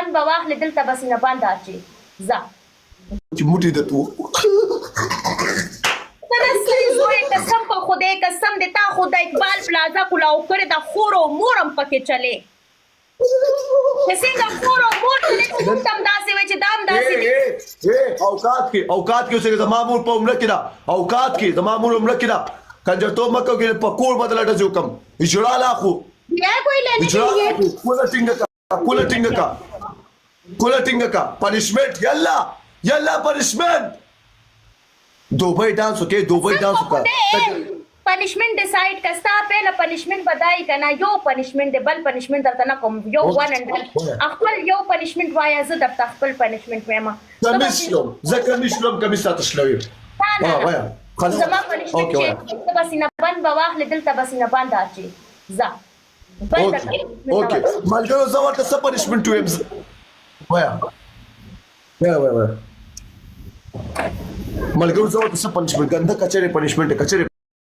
بند به واخلې، دلته به سینه بند اچي، ځه. چې موټي د تو ته د سپي زوی، قسم په خدای، قسم دې، تا خو د اقبال پلازا کولاو کړې ده، خور او مور هم پکې چلې. چې څنګه خور او مور چلې، ته موږ ته هم داسې وایې چې دا هم داسې دي. اوقات کې، اوقات کې اوسېږه. زما مور په عمره کې ده. اوقات کې، زما مور عمره کې ده. کنجرتوب مه کوه، په کور بدله ډزې وکم. اجرا لا خو یا کوئی لینے کے اجرا لیے کوله ټینګه کا، کوله ټینګه کا، کوله ټینګه کا. پنشمنت، یلا یلا پنشمنت. دوبۍ ډانس وکې، دوبۍ ډانس وکړه. پنشمنت ډیسایډ کا، ستا پهله پنشمنت بدای کنه. یو پنشمنت دی، بل پنشمنت درته نه کوم. یو ون انډ خپل یو پنشمنت وایا، زه درته خپل پنشمنت وایم. کمیس شلوم، زه کمیس شلوم، کمیس راته شلوي. نه، وایا. زما پنشمنت چې ته به سینه بند به واخلې، دلته به سینه بند اچي، ځه. اوکې ملګرو، زه ورته څه پنشمنت وایم؟ وایا وایا وایا. ملګرو، زه ورته څه پنشمنت؟ ګنده کچرې پنشمنت کچرې.